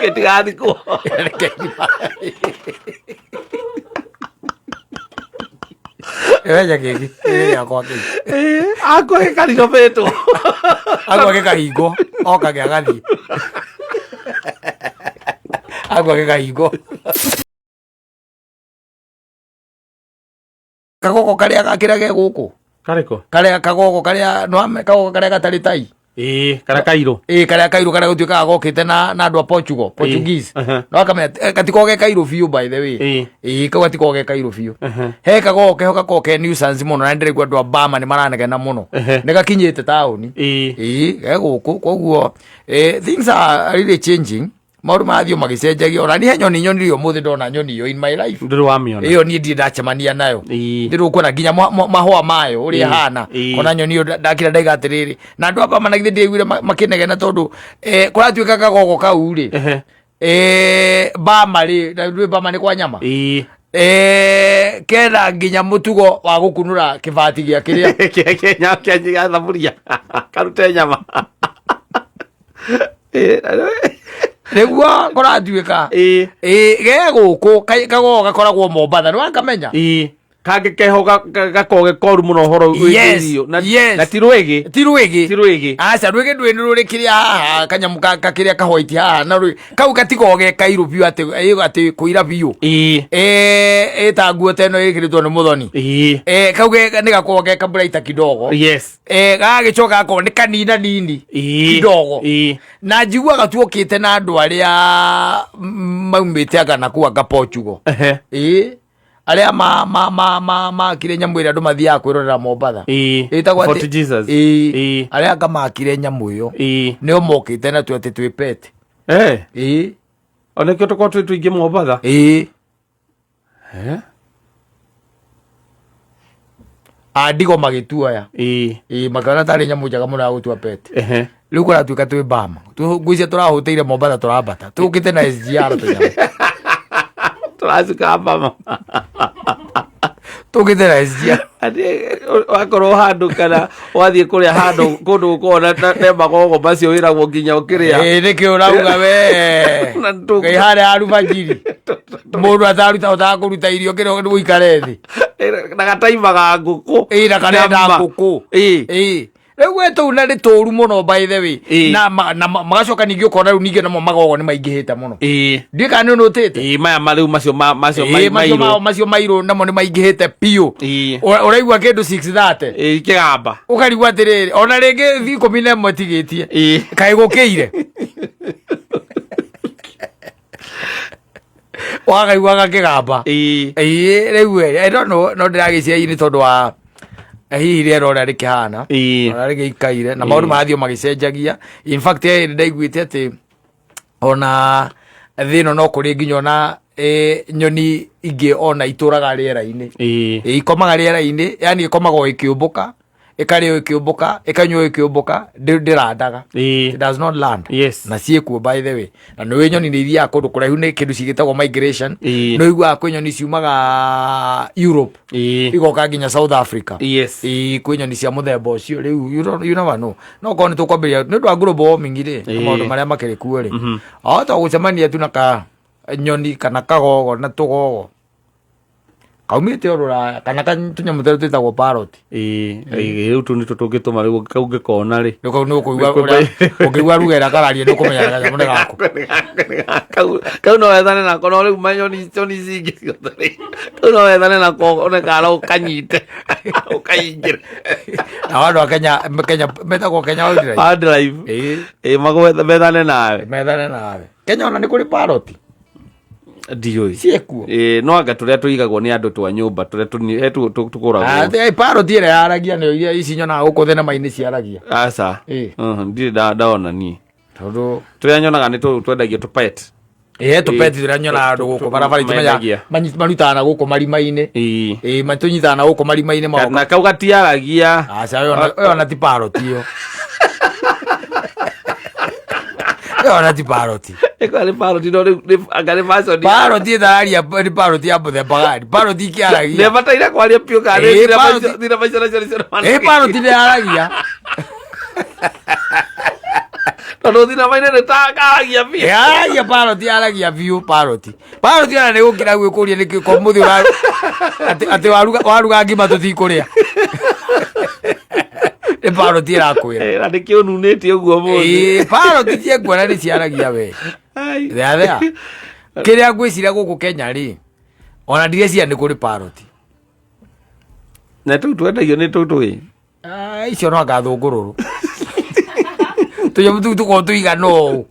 Gĩtigathikwo. Menja kĩngĩ nĩ gĩakwa kĩu. Akwa gĩkarirobĩtwo. Akwa gĩkahingwo oka gĩagathiĩ. Akwa gĩkahingwo. Kagogo karĩa gakĩra ge gũkũ. Karĩkũ? Karĩa kagogo karĩa no kagogo karĩa gatarĩ tai. Ĩĩ, karĩa kairũ. Ĩĩ, karĩa kairũ karĩa gũtuĩkaga gokĩte na andũ a Portugal, Portuguese. No akamenya gatikoragwo ge kairũ biũ by the way. Ĩĩ, kau gatikoragwo ge kairũ biũ. He kagogo keho gakoragwo ke nuisance mũno na ndĩraigua andũ a Bama nĩ maranegena mũno. Nĩ gakinyĩte taũni. Ĩĩ, ge gũkũ koguo things are really changing. Maũndũ marathiĩ o magĩcenjagia. Ona niĩ he nyoni nyonire ũmũthĩ ndona nyoni ĩyo in my life. Ndũrĩ wamĩona. Ĩyo niĩ ndirĩ ndacemania nayo. Ndĩrĩ ũkuona nginya mahũa mayo ũrĩa ĩhana. Ona nyoni ĩyo ndakira ndaiga atĩrĩrĩ. Na andũ aba mana githĩ ndĩaiguire makĩnegena tondũ kũratuĩka kagogo kau rĩ. Bama rĩ, na ndũĩ bama nĩ kwa nyama. Kena nginya mũtugo wa gũkunũra kĩbati gĩa kĩrĩa. Kĩa kĩa thaburia. Karute nyama. Nĩguo kũratuĩka. Ge gũkũ, kagogo gakoragwo Mombatha, nĩ wakamenya? Kangĩ keho gakoragwo ge koru mũno ũhoro wĩgiĩ irio. Na ti rwĩgĩ. Ti rwĩgĩ. Ti rwĩgĩ. Aca, rwĩgĩ ndũĩ nĩ rũrĩ kĩrĩa haha, kanyamũ ka kĩrĩa ka white haha, na rwĩgĩ. Kau gatikoragwo ge kairũ biũ atĩ kũira biũ. Ĩta nguo ta ĩno ĩkĩrĩtwo nĩ mũthoni. Kau nĩ gakoragwo ge kaburaita kidogo. Gagagĩcoka gakorwo nĩ kanina nini kidogo. Na njiguaga tuokĩte na andũ arĩa maumĩte anga na kũu anga Portugal. Arĩa makire nyamũ ĩrĩa andũ mathiaga kwĩrorera Mombatha. Ĩtagwo atĩ- Fort Jesus. Arĩa anga makire nyamũ ĩyo. Nĩo mokĩte na tu atĩ twĩ pet. Ona nĩkĩo tũkoragwo twĩ tũingĩ Mombatha. Andigo magĩtuoya. Ĩĩ, makĩona tarĩ nyamũ njega mũno ya gũtua pet. Rĩu kũratuĩka twĩ Bama. Ngwĩciria tũrahũtĩire Mombatha tũrambata. Tũkĩte na SGR tũnyamũ. Tũracuka Bama. Tũkĩte na SGR. Atĩ, wakorwo handũ kana wathiĩ kũrĩa handũ kũndũ gũkoragwo na magogo macio wĩragwo nginya ũkĩrĩa. Ĩĩ, nĩkĩ ũrauga we? Na tũ- Ngai harĩa arubajiri. Mũndũ ataruta ũtakũruta irio kĩrĩa ũikare thĩ. Na gataima ga ngũkũ. Ĩĩ, na karenda Nyama. ngũkũ. Ĩĩ. Rĩu we tũu na nĩ tũru mũno by the way. Na magacoka ningĩ ũkona rĩu ningĩ namo magogo nĩ maingĩhĩte mũno. Ndiũĩ kana nĩ ũnũtĩte. Ĩĩ, maya ma rĩu macio macio Ĩĩ, mairũ. Macio mairũ namo nĩ maingĩhĩte biũ. Ũraigua kĩndũ 6:30. Ĩĩ, kĩgamba. Ũkarigwo atĩrĩrĩ, ona rĩngĩ 11 tigĩtie. Kaĩ gũkĩire. Wakaiguaga kĩgamba. Ĩĩ, rĩu ĩ, I don't know, no ndĩragĩciria nĩ tondũ wa hihi rĩera ũrĩa rĩkĩhana. Ũrĩa rĩgĩikaire na maũndũ marathiĩ o magĩcenjagia. In fact, nĩ ndaiguĩte atĩ ona thĩ ĩno no kũrĩ nginya ona nyoni ingĩ ona itũraga rĩera-inĩ. Ikomaga rĩera-inĩ, yani ĩkomaga o ĩkĩũmbũka, ĩkarĩa o ĩkĩũmbũka, ĩkanyua o ĩkĩũmbũka, ndĩrandaga. It does not land. Na ciĩkuo by the way. Na nĩ nyoni nĩ ithiaga kũndũ kũraihu nĩ kĩndũ cigĩtagwo migration. Nĩ ũiguaga kwĩ nyoni ciumaga Europe. Igoka nginya South Africa. Ĩĩ, kwĩ nyoni cia mũthemba ũcio rĩu you don't, you never know. No korwo nĩ tũkwambĩrĩria nĩ ũndũ wa global warming rĩ, na maũndũ marĩa makĩrĩ kuo rĩ. Ahota gũcemania tu na ka nyoni kana kagogo na tũgogo. Kaumĩte o rũraya kana tũnyamũ tũrĩa twĩtagwo parrot. Ĩĩ, rĩu tũ nĩtwo tũngĩtũma rĩu kau ngĩkona rĩ. Rĩu kau nĩ ũkũigua ũrĩa ũngĩigua ruga ĩrĩa kararia nĩ ũkũmenya kanyamũ nĩ gaku. Kau no wethane nako, no rĩu manyoni nyoni ici ingĩ ciothe rĩ, kau no wethane nako one kana ũkanyite ũkaingĩre. Nao andũ a Kenya Kenya metagwo Kenya Wildlife. Wildlife. Ĩĩ. Ĩĩ, magwetha methane nawe. Methane nawe. Kenya ona nĩ kũrĩ parrot. Ndiũĩ. Ciĩkuo. Ĩĩ, no anga tũrĩa tũigagwo nĩ andũ twa nyũmba tũrĩa he tũgũragwo. Ah, parrot ĩrĩa yaragia nĩyo iria ici nyonaga gũkũ thenema-inĩ ciaragia. Aca. Ĩĩ. Ndirĩ ndaona niĩ. Tondũ Tũrĩa nyonaga nĩ tũu twendagio tũ pet. Ĩĩ, tũpeti tũrĩa nyonaga andũ gũkũ barabara itimenya Mendagia. marutaga na gũkũ marima-inĩ. Ĩĩ. Ĩĩ, matũnyitaga na gũkũ marima-inĩ magoka. Na kau gatiaragia. Aca, ĩyo ona ti parrot ĩyo. Ĩyo ona ti parrot. Ĩkorwo nĩ parrot no rĩu anga nĩ version. Parrot ĩtararia nĩ parrot ya mũthemba gani? Parrot ikĩaragia. Nĩbataire kwaria biũ kana Ĩĩ, thina parrot- thina maica nacio nĩcio Ĩĩ, parrot nĩyaragia. Tondũ thinema-inĩ nĩ ta karagia biũ. Yaragia parrot, yaragia biũ parrot. Parrot ona nĩ gũkira gwĩkũria nĩkĩ ko mũthĩ ũra atĩ waruga ngima tũtikũrĩa. Nĩ parrot ĩrakwĩra. Eh, na nĩkĩo ũnunĩte ũguo mũthĩ. Ĩĩ, parrot ciekuona nĩ ciaragia we. Ai. Thea thea. Kĩrĩa ngwĩciria gũkũ Kenya rĩ, ona ndireciria nĩ kũrĩ parrot. Na tũu twendagio nĩ tũu tũĩ. Ah, icio no anga thũngũrũrũ. Tũnyamũ tũu tũkoragwo tũigana ũũ.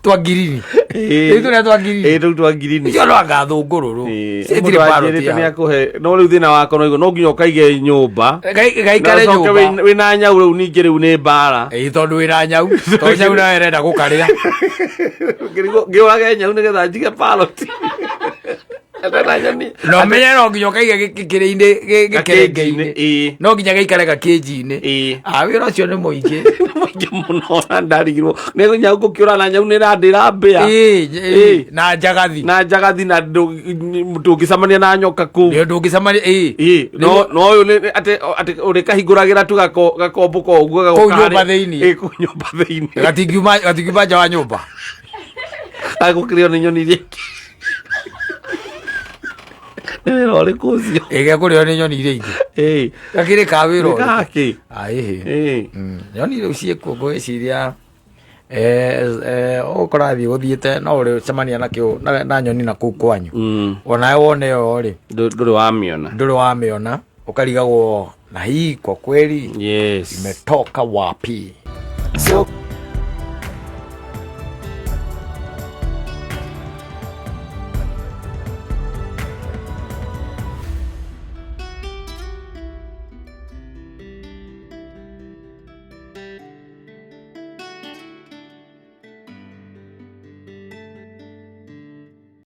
Twa ngirini. Ĩĩ. Rĩu tũrĩa twa ngirini. Ĩĩ, tũu twa ngirini. Icio no anga thũngũrũrũ. Ĩĩ, Citirĩ mũndũ parrot anjĩrĩte yao. nĩ akũhe no rĩu thĩna wakwa no no nginya ũkaige nyũmba. Gaikare Na ũcoke nyũmba. wĩna nyau rĩu ningĩ rĩu nĩ mbara. Ĩĩ, tondũ wĩna nyau. Tondũ nyau nayo ĩrenda gũkarĩa. Ngĩũrage nyau nĩgetha njige parrot. Ndona nyoni. Na ũmenye no nginya ũkaige gĩkĩrĩ-inĩ gĩkerenge-inĩ. Ĩĩ. No nginya gĩikare gakĩnji-inĩ. Ĩĩ. Ah, wĩra ũcio nĩ mũingĩ. Mũingĩ mũno na ndarigirwo. Nĩ nyau gũkĩũra na nyau nĩ ĩrandĩra mbĩa. Ĩĩ, ĩĩ, Ĩĩ. na njagathi. Na njagathi na ndũngĩcemania na nyoka kũu. Nĩ ndũngĩcemania ĩĩ. Ĩĩ, no no ũyũ nĩ atĩ atĩ ũrĩkahingũragĩra tu gakombũka ũguo gagoka Kũu nyũmba harĩa- thĩinĩ. Ĩĩ, kũu nyũmba thĩinĩ. Gatingiuma nja wa nyũmba. Agũkĩrĩo nĩ nyoni iria ingĩ. Nĩ wĩra ũrĩkũ ũcio? Ĩĩ, gekũrĩo nĩ nyoni iria ingĩ. Ĩĩ. Gakĩrĩ ka wĩra Nĩ ũrĩkũ? gakĩ? Ah, ĩhĩ. Ĩĩ. Nyoni rĩu ciĩkuo ngwĩciria ũkũrathiĩ gũthiĩte no ũrĩcemania nakĩo na nyoni na kũu kwanyu. Onawe wone ĩyo rĩ, Ndũrĩ wamĩona. ndũrĩ wamĩona, ũkarigagwo na hii kwa kweli Yes. imetoka wapi? So